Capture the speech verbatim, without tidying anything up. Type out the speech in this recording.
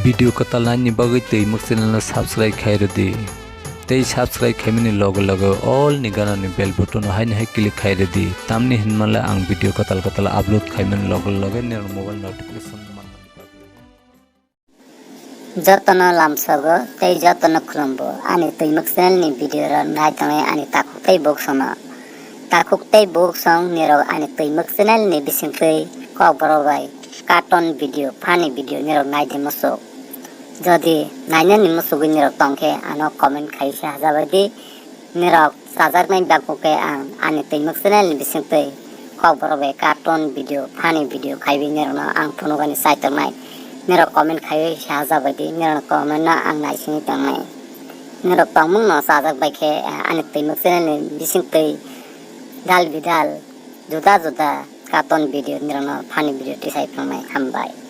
Video kwtal naini bagwi Twimwk channel no subscribe khai rwdi. Tei subscribe khaimani loge loge all ni gana ni bell button no haino hai click khai rwdi. Tamni hinmale ang video kwtal kwtal upload khaimani loge loge nirok mobile notification manmani bagwi. Jotono lamsogo tei jotono khulumbo ani Twimwk channel ni video rok nai tongnai ani takhuk tei buksongno. Takhuk tei buksong nirok ani Twimwk channel ni bisingtwi kokborok bai cartoon video, funny video nirok nai di muchuk. Jodi nainani muchugwi nirok tongkhe ano comment khai se hajabai di. Nirok chajaknai bagwi khe ang ani Twimwk channel ni bisingtwi kokborok bai cartoon video, funny video khaiwi nirokno ang phunukani chaitongnai. Nirok comment khaiwi se hajabai di, nirokni comment no ang naisingwi tongnai. Nirok tongmungno chajak bai khe ani Twimwk channel ni bisingtwi dal bidal juda juda cartoon video nirokno funny video tisai phrwngnai. Hambai.